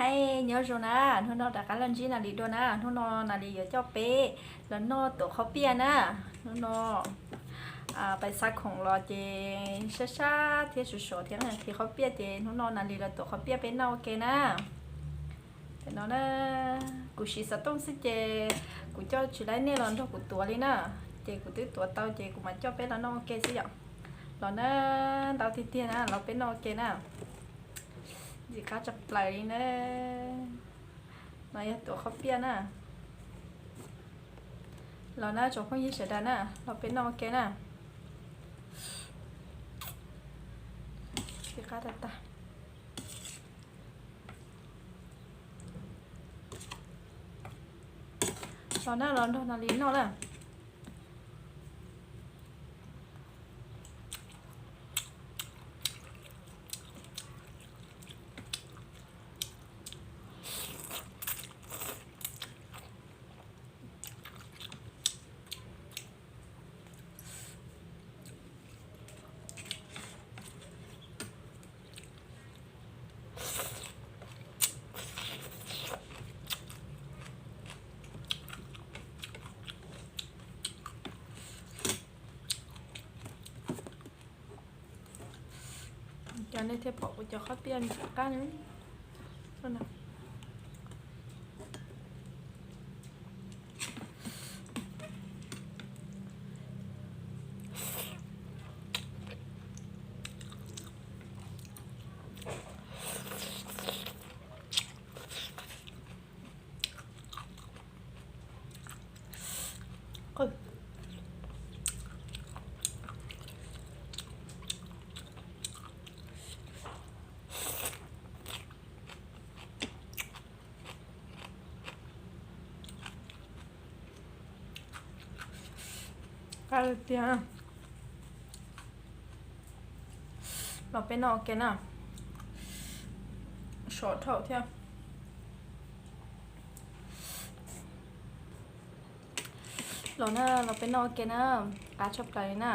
Hais nyob zoo na, hnub no rov qab los ntsib Nas Lis dua na. Hnub no Nas Lis yuav coj peb los noj tuav qhob piaj na. Hnub no pais xa khoom los ces sab sab thiab sov sov thiab, nqhis qhob piaj ces hnub no Nas Lis los tuav qhob piaj peb noj ua ke na. Tam no na, kuv siv xov tooj xwb ces kuv coj tsis laib nej los nrog kuv tuav li na. Ces kuv twb tuav tau ces kuv mam coj peb los noj ua ke xwb yom. Los na, ntau tiag tiag na, los peb noj ua ke na. Ntxim qab tshaj plaws li na. No yog tuav qhob piaj na. Los na tsoom phooj ywg sawv daws na, los peb noj ua ke na. Ntxim qab tag tag. Los na, los nrog Nas Lis noj na. Cov nej thiaj pom kuv cov qhob piaj ntxim qab. Qab tiag. Los peb noj ua ke na. Sov dhau thiab. Los na, los peb noj ua ke na. Qab tshaj plaws li na.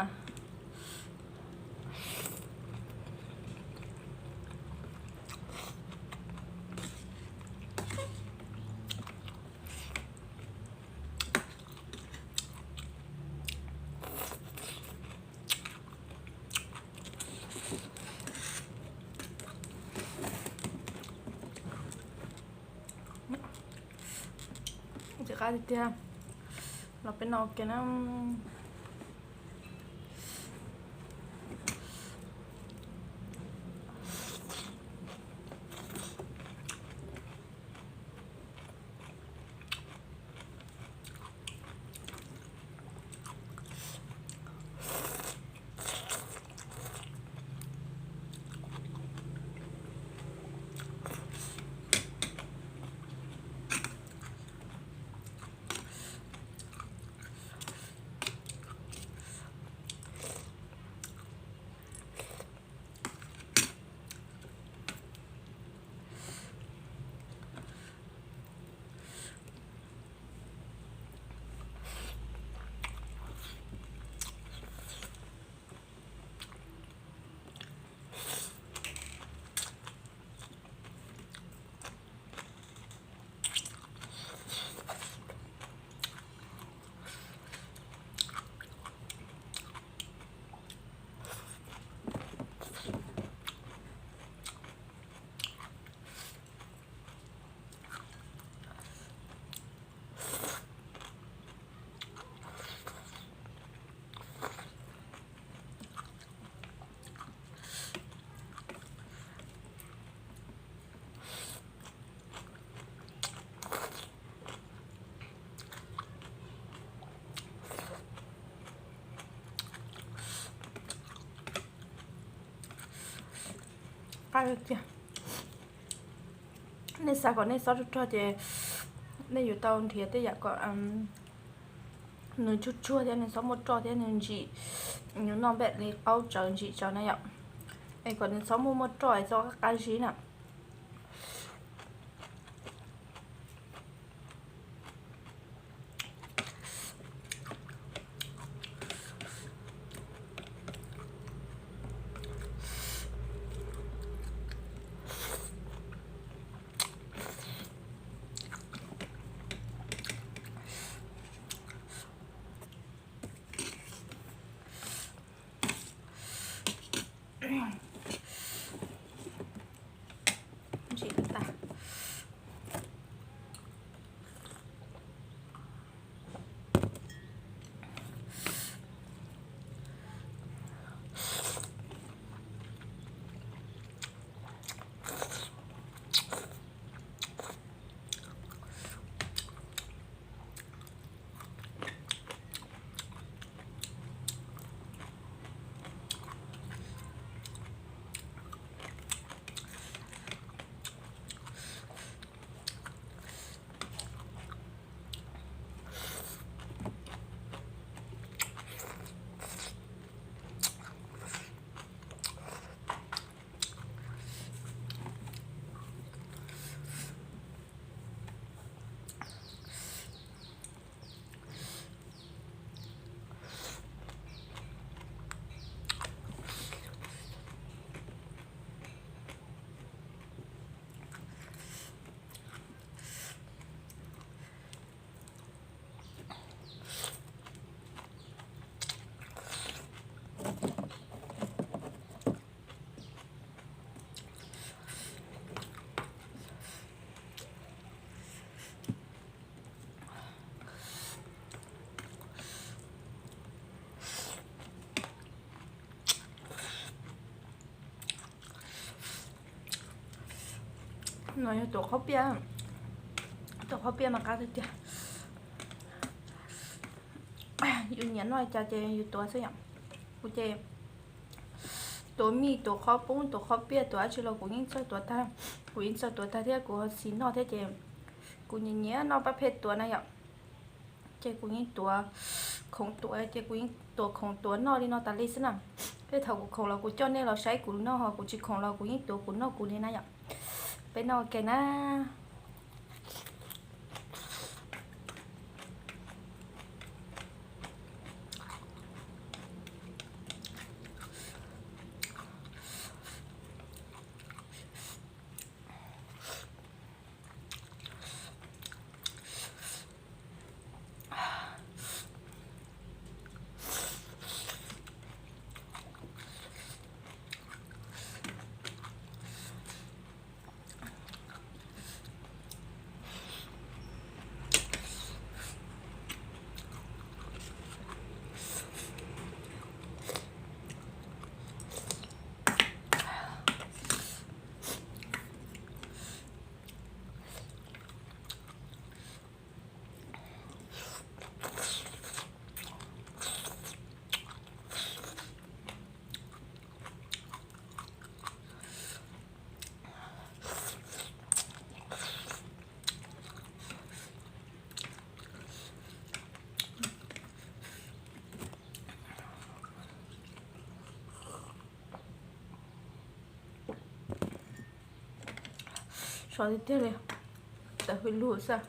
Ntxim qab tiag tiag. Los peb noj ua ke na. Qab tiag. Nej xav kom nej xob rog rog ces nej yuav tau nrhiav tej yam kom nws tsuag tsuag thiab nws txhob muaj roj thiab nws ntsim, nws noj npem li qaub tsawv ntsim tsawv na yom. Es kom nws txhob muaj muaj roj es txhob qab zib na. Tsis tas. No yog tuav qhob piaj, tuav qhob piaj mas qab tiag tiag. Yus nyiam noj cas ces yus tuav xwb yom. Kuv ces tuav mij, tuav qhob poob, tuav qhob piaj, tuav dab tsi los kuv yeej txawj tuav tag, kuv yeej txawj tuav tag thiab kuv ho txiv noj thiab ces kuv nyiam nyiam noj paj phem tuav na yom. Ces kuv yeej tuav khoom tuav ces kuv yeej tuav khoom tuav noj li no tas li xwb na. Tej thaum kuv khoom los kuv coj nej los saib kuv noj, ho kuv tsis khoom los kuv yeej tuav kuv noj kuv li na yom. Peb noj ua ke na. Sov tiag tiag li, tawm hws lug xwb.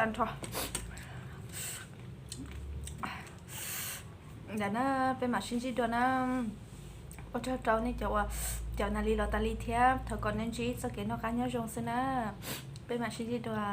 Tag nrho ntawd na, peb mam sib ntsib dua na. Ua tsaug rau nej cov uas caum tas li los tas li thiab, thov kom nej ntsib txoj kev noj qab nyob zoo xwb na. Peb mam sib ntsib dua.